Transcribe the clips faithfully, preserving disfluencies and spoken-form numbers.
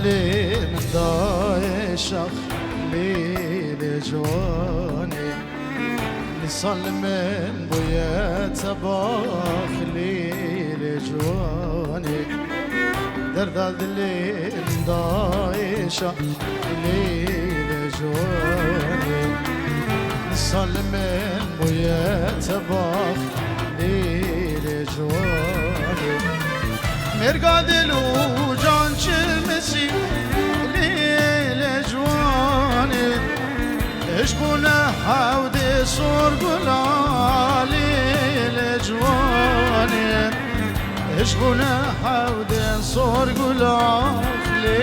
Lê min dayê şax, lê lê ciwanê. Nîsan li min bûye tebax, lê lê ciwanê. Derda dilê min dayê şax, lê lê ciwanê. Nîsan li min bûye tebax, lê lê ciwanê. Mêrga dil û can çilmisî, lê lê ciwanê. Hişk bûne hewdê sor gula, lê lê ciwanê. Hişk bûne hewdê sor gula, lê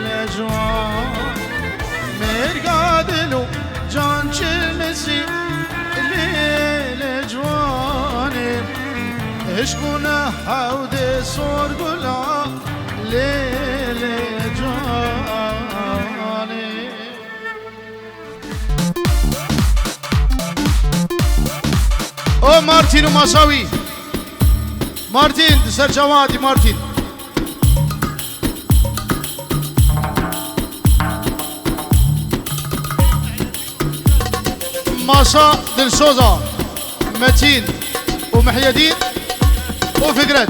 lê ciwan. Mêrga dil û can çilmisî, lê lê ciwanê. Hişk bûne hewdê sor gula, lê lê ciwanê. O Martîn û masa wî. Martîn, di ser çavan hatî Martîn. Masa Dilsoza, Metîn û Mihyedîn û Fikret.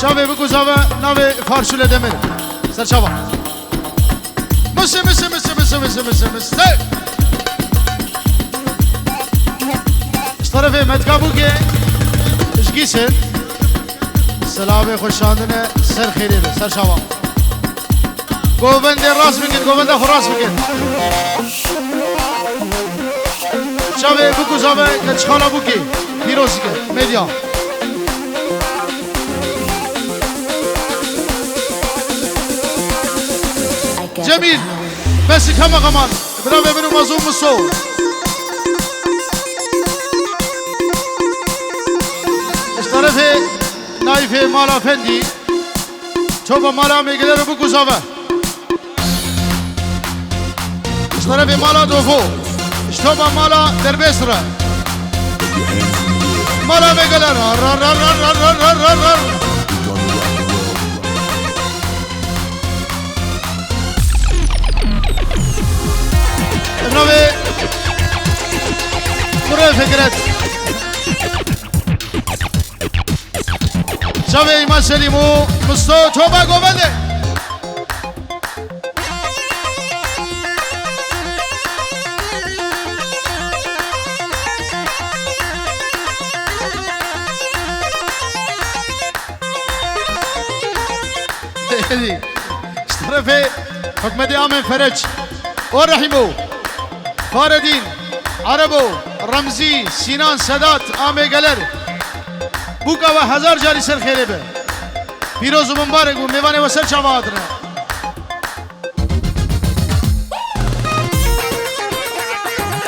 Çavê bikuzave navê Farşûle Demir. Ser çava. Misi, misi, misi, misi, misi, misi, misi. Ji terefê Metka Bûkê, ji Gîsin. Selamê xwe şandine, ser xêrê be, ser çava. Govendê rast bikin, govenda xwe rast bikin. Çavê bikuzave keçxala Bûkê, pîroz dike, medya. Cemîl, bes kema xeman, biravê min û mazûm Miso. Ji terefê Naîfê Mala Fendî, topa mala Amêgeler û bikuzave. Ji terefê mala Dofo. Ji topa mala Derbês re. Mala Amêgeler. Ra, ra, ra. Navê Kurê Fikret. Çavê Îman Selîm û Misto topa govende. Ji terefê Hikmetê Amên Fereç, O Rehîmo, Faredîn, Erebo, Remzî, Sînan, Sedat, Amêgeler. Bûka we hezar carî ser xêrê be. Pîroz û mimbarek bû, mêvanê we ser çava hatine.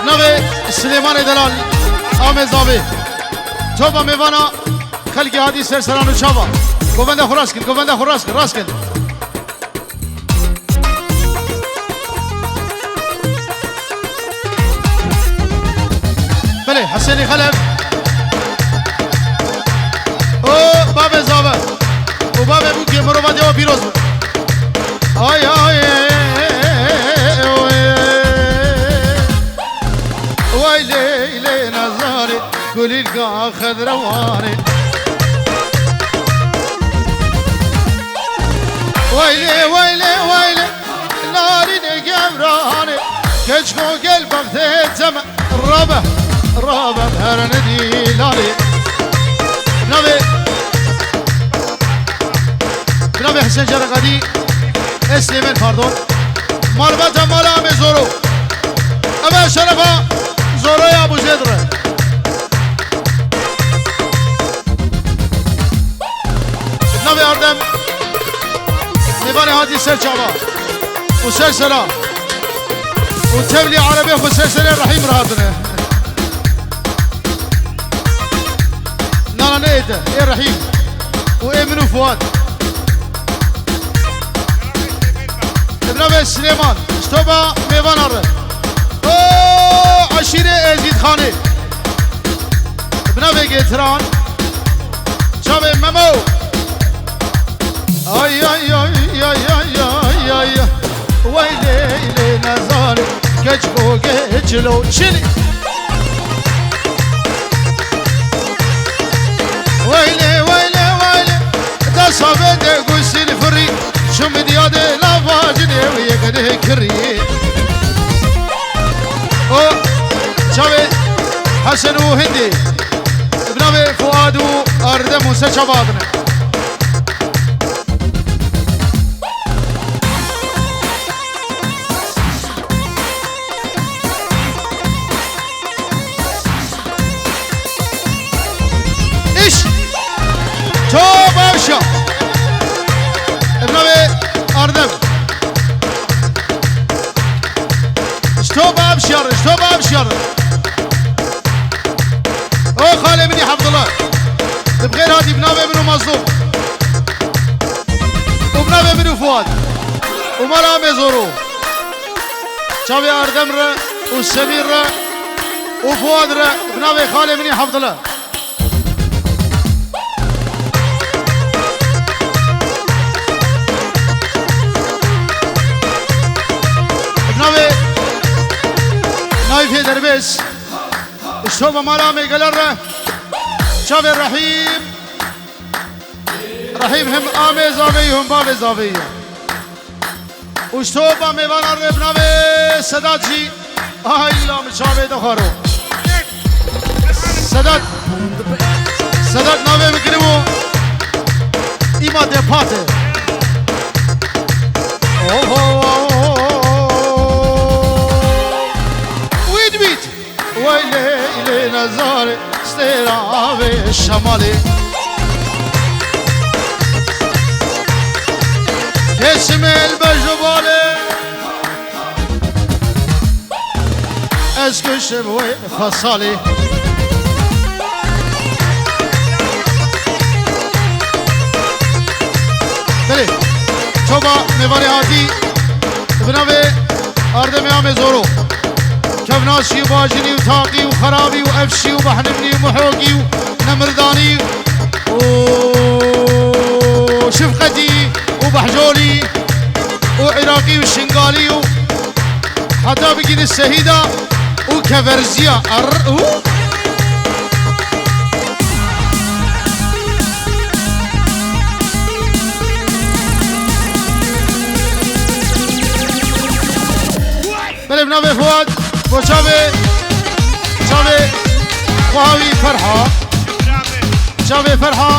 Navê Silêmanê Delal, Amê Zavê. Topa mêvana xelkê hatî ser seran û çava. Govenda xwe rast kir, govenda xwe rast kir, rast kir. Belê, Hesênî Xelef. O bavê Zave. O bavê Bûkê, mirova dêwa pîroz be. Ay, ay, oy. Way lê, lê nezarê, kulîlka xedrewanê. Way lê, way lê, way lê. Narînê gewranê, keçko gel bextê cem. Rabe, rabe, her nedî larê. Navê, navê Hesen Cerekadî, Eslêmen, pardon. Malbata mala Amê Zoro. Eve şerefa Zoroya Abu Zêd re. Navê Erdem, mêvanê hatî ser çava û ser sera û tevlî erebê xwe ser serê Rehîm re hatine. Nana ne ê te, ê Rehîm û ê min û Fuat. Bi navê Silêman, ji toba mêvana re. O eşîrê Êzîdxanê. Bi navê Gêtiran. Çavê Memo. Ay, ay, ay, ay, ay, ay, ay. Weylê, lê nezarê, keç xo geçilo çinî. Weylê, weylê, weylê. Desa vê de gusîl firî, çim diya de lava cinê wê yekene kirî. O çavê Hesen û Hindî. Bi navê Fuad û Erdem û se çava hatine. Îş! Top avşa! Bi navê Erdem. Ji top avşar, ji top avşar. O xalê min î Hemdullah. Tu bi xêr hatî, bi navê min û Mazlûm. Û bi navê min û Fuad. Û mala me zoro. Çavê Erdem re û Semîr re û Fuad re bi navê xalê min î Hemdullah. Bi navê Nayfê Derbês. Şova mala me geler re. Çavê Rehîm. Rehîm him amê zaveyî, him bavê zaveyî ye. Û ji topa mêvanan re bi navê Sedat jî. Aha, îla min çavê dixwaro. Sedat. Sedat navê min kiribû. Îma depate. Oho. Wît wît. Weylê lê nezarê stêra avê şemalê. Kesimê li bej û balê. Ez kuşim wê fesalê. Belê. Çoba mêvanê hatî. Bi navê Erdemê Amê Zoro. Kevnaşî û bajinî û taqî û xerabî û efşî û behnimnî û muhogî û nemirdanî û şifqetî û behcolî û iraqî û şingalî û heta bigînî sehîda û keverziya. Err û Belê bi navê Fuad, bo çavê, çavê Xwehawî Ferha. Çavê Ferha,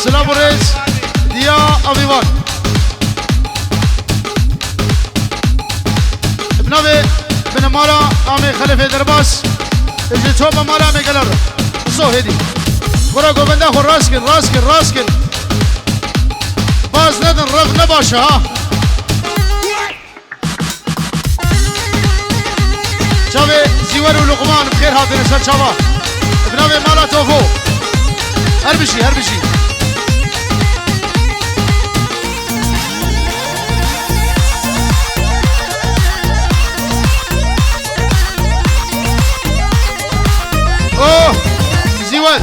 silav û rêz, diya Avîvan. Bi navê binemala Amê Xelefê Derbas, ji çopa mala Amê Geler. So hêdî. Gora govenda xwe rast kin, rast kin, rast kin. Baz nedin, rev ne baş e ha. Çavê Zîwer û Luqman bi xêr hatine ser çava. Bi navê mala Tofo. Her bijî, her bijî. Oh! Zîwer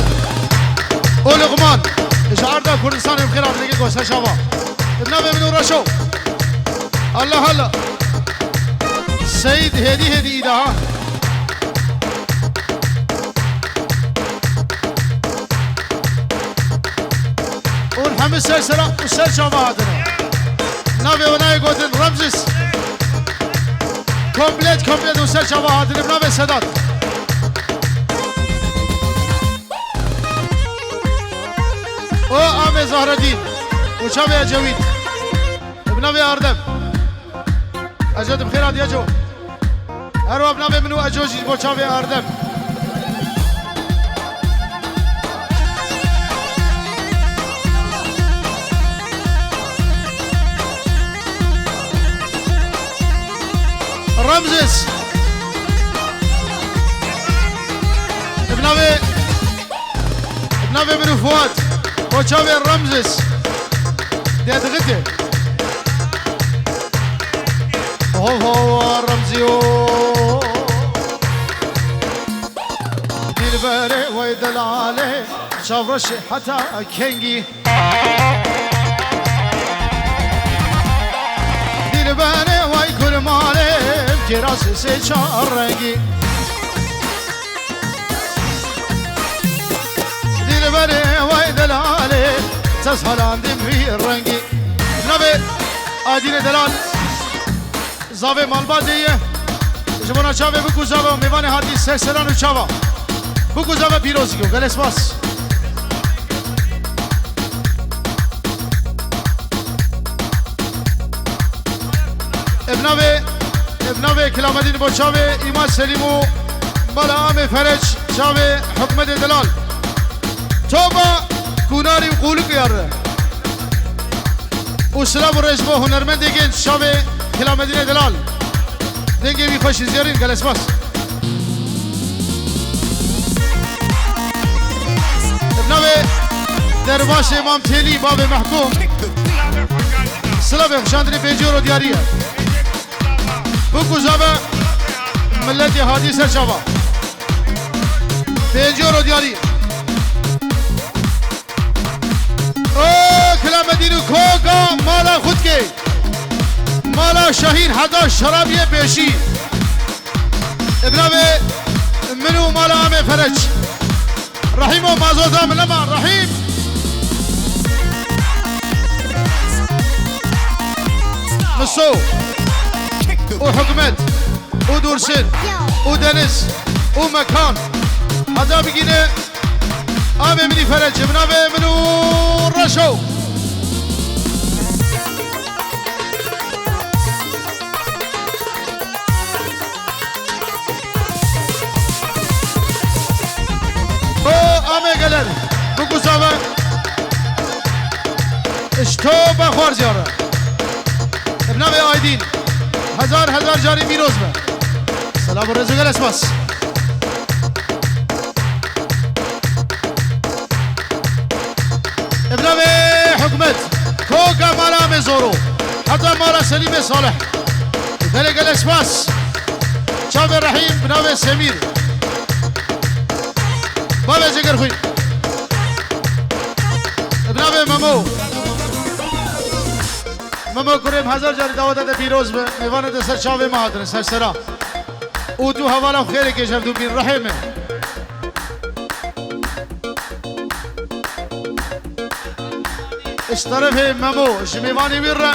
û Luqman. Ji arda Kurdistanê bi xêr hatine, go ser çava. Bi navê min û Reşo. Allah Allah. Seyîd hêdî hêdî îda ha. Hûn hemî ser sera û ser çava hatine. Navê we nayê gotin Remzis. Komplet, komplet û ser çava hatine. Navê Sedat. O Amê Zahredîn û çavê Ecewît. Bi navê Erdem. Ece, tu bi xêr hatî Eco. Her wa bi navê min û Eco jî bo çavê Erdem. Remzis. Bi navê Bi navê min û Fuat, bo çavê Remzis. Dedixite. Ho ho Remzî o. Dilberê wey delalê, çavreşê heta kengî. Berê way kurmalê, kêra sisê çar rengî. Dilberê way delalê, tez halandim vî rengî. Navê Aydînê Delal, zavê malbatê ye. Ji bona çavê bikû zava û mêvanê hatî ser seran û çava. Bikû zava pîrozî ku gelê spas. Ev navê, ev navê Kilamedîn bo çavê Îmam Selîm û Mala Amê Fereç, çavê Hikmetê Delal. Toba Kûnarî û Qûlik yar. Û silav û rêz bo hunermendê genç çavê Kilamedînê Delal. Dengê wî xweş izêrin, gelê spas. Ev navê Derbaşê Mam Têlî, bavê Mehkûm. Silavê xuşandinê pêncî euro diyarî ye. Bikû zava miletê hatî ser çava. Pêncî euro diyarî. O Kilamedîn û koka mala xwe dike. Mala Şehîn heta şerabiyê pêşî. Bi navê min û Mala Amê Fereç. Rehîm û mazota min nema, Rehîm. Miso û Hikmet û Dursin û Deniz û Mekan. Heta bigîne Amê min î Fereç, bi navê min û Reşo. O Amê geler, bikû zava. Ji toba xwarziyara. Bi navê Aydîn. Hezar hezar carî pîroz be. Selam û rêz û gelek spas. Bi navê Hikmet, koka mala Amê Zoro, heta mala Selîmê Salih. Gelek gelek spas. Çavê Rehîm, bi navê Semîr. Bavê Cegerxwîn. Bi navê Memo. Memo kurê min, hezar carî daweta te pîroz be. Mêvanê te ser çavê me hatine, ser sera. Û tu hevala xêrê kêş hevdû bîn, rehê me. Ji terefê Memo, ji mêvanê wî re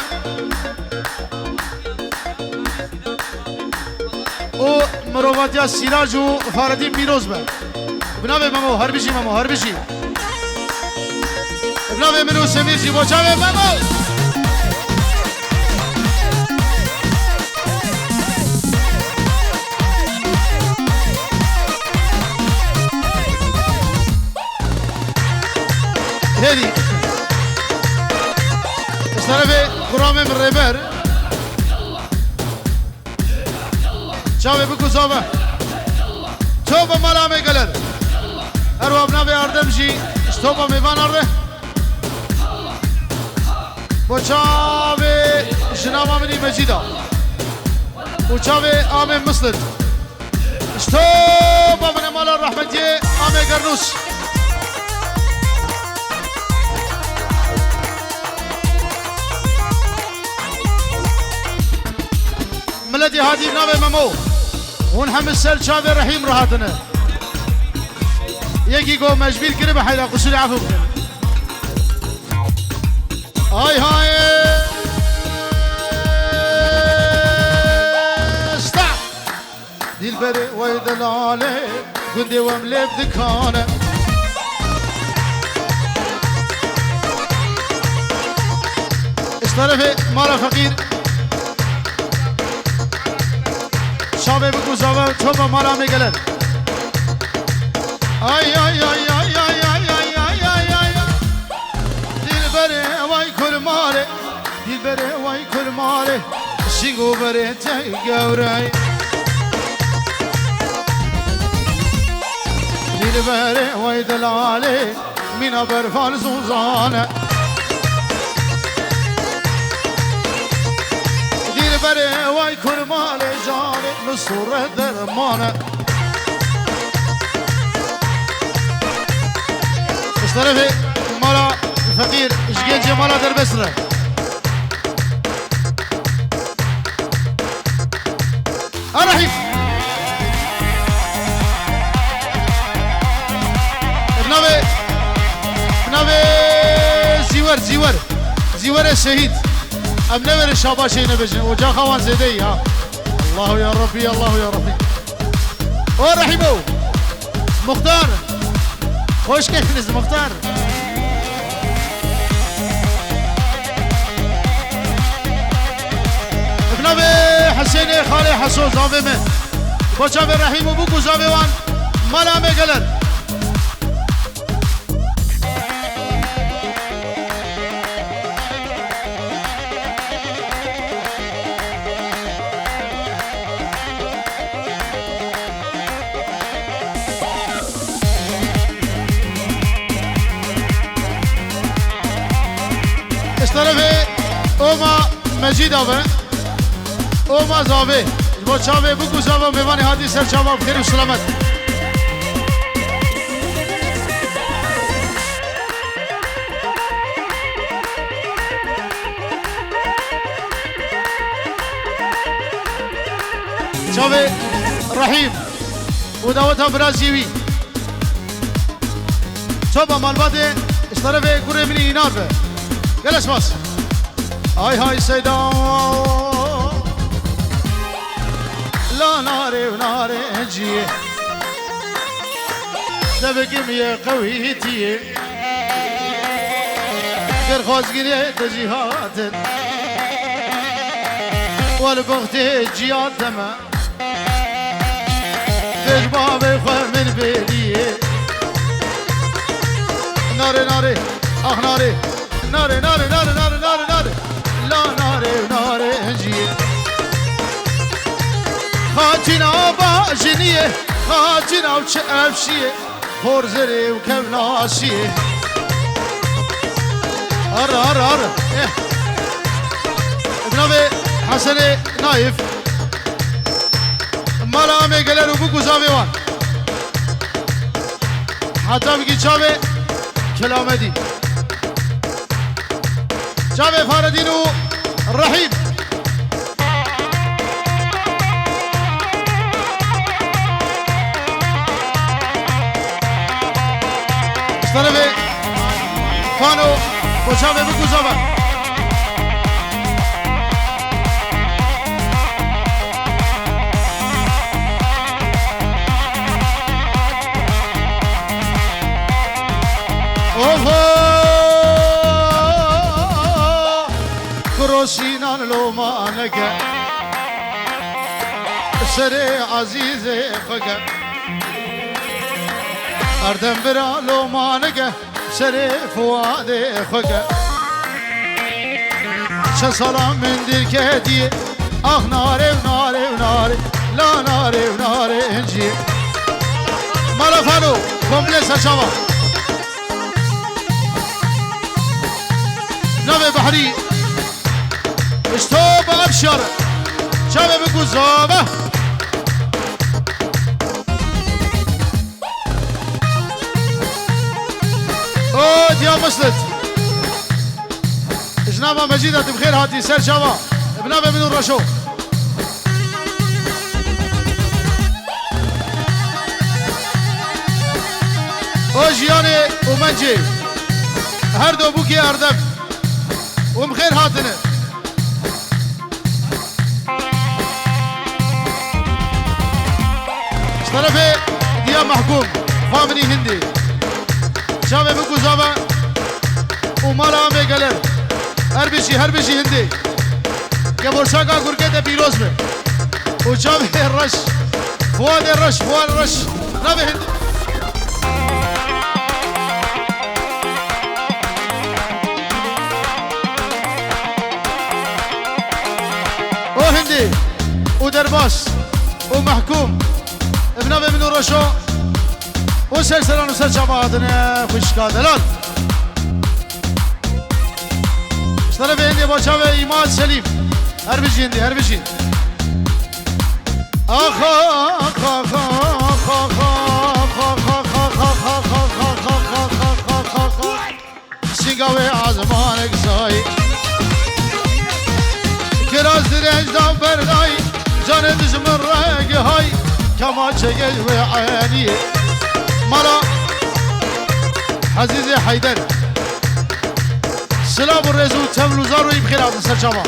û mirovatiya Sîrac û Faredîn pîroz be. Bi navê Memo, her bijî Memo, her bijî. Bi navê min û Semîr jî bo çavê Memo. Hêdî. Ji terefê kuramê min rêber. Çavê bikû zava. Toba mala Amê geler. Her wa bi navê Erdem jî ji toba mêvan arde. Bo çavê jinava min î Mecîda. Û çavê Amê Mislit. Ji toba min e mala rehmetiyê Amê Gernûs. Miletê hatî bi navê Memo. Hûn hemî ser çavê Rehîm re hatine. Yekî go mecbîr kiribe heyra, qusûrê efû bikin. Ay hay. Sta. Dilberê wey delalê, gundê wem lêv dikane. Ji terefê mala feqîr. Çavê bikû zava, toba mala Amê geler. Ay, ay, ay. Dilberê way kurmalê, dilberê way kurmalê, şîng û berê te gewrey. Dilberê way delalê, mîna berfal zûzane. Dilberê way kurmalê, canê min sûre dermane. Ji terefê mala feqîr, ji gencê mala derbes re. Zîwer. Zîwerê şehîd. Em neverê şabaşê nebêjin. Ocaxa wan zêde yî ha. Allahu ya Rabbi, Allahu ya Rabbi. O Rehîmo. Muxtar. Hoş geldiniz Muxtar. Bi navê Hesênê xalê Heso zavê me. Bo çavê Rehîmo bû ku zavê wan mala me geler. Ji terefê Oma Mecîda ve. Oma zavê. Ji bo çavê bû ku zava mêvanê hatî ser çava bi xêr û silamet. Çavê Rehîm û daweta birazî wî. Çava malbatê ji terefê kurê min î Înar be. Gelek spas. Ay hay Seyda. La narê û narê ciyê. Tebikimiye qewîtiyê. Ger xwazgirê te jî hatin. Wel bixtê ciya te me. Bêj bavê xwe min bêliyê. Narê, narê, ah narê. Narê, narê, narê, narê, narê, narê. La narê, narê, hiciyê. Xaçîna bajiniyê, xaçîna û çi efşiyê. Horzerê û kevnaşiyê. Ar, ar, ar. Eh. Bi navê Hesenê Naif. Mala Amê Geler û bûk û zavê wan. Heta bigî çavê Kilamedî. Çavê Faredîn û Rehîm. Ji terefê Fano bo çavê biguzava. Oho! Kuro Sînan lomaneke, serê Ezîzê xwe ke. Erdem bira lomaneke, serê Fuadê xwe ke. Çe sala min dîr ketiye, ax narê û narê û narê, la narê û narê hincî. Mala Fano, komple serçava. Navê Behrî. Ji to bi Ebşar. Çavê biguzava. O diya Mislit. Ji nava Mecîda tu bi xêr hatî ser çava. Bi navê min û Reşo. O Jiyanê û Mencê. Her do bûkê Erdem. Hûn bi xêr hatine. Ji terefê diya Mehkûm, fa min î Hindî. Çavê biguzava û mala Amê Geler. Her bijî, her bijî Hindî. Kevorçaka Gurkê te pîroz be. Û çavê reş, Fuadê reş, Fuad reş. Navê Hindî. O Hindî û Derbas û Mehkûm, bi navê min û Reşo û ser seran û ser çava hatine xwişka delal. Ji terefê Hindê bo çavê Îmad Selîm. Her bijî Hindî, her bijî. Ax, ax, ax. Sînga wê azmanek zayî. Kiraz dirêj da berdayî. Canê dijmin rengê hay. Kema çegê wê eniyê. Mala Ezîzê Heyder. Silav û rêz û tevl û zar û î bi xêr hatin ser çava.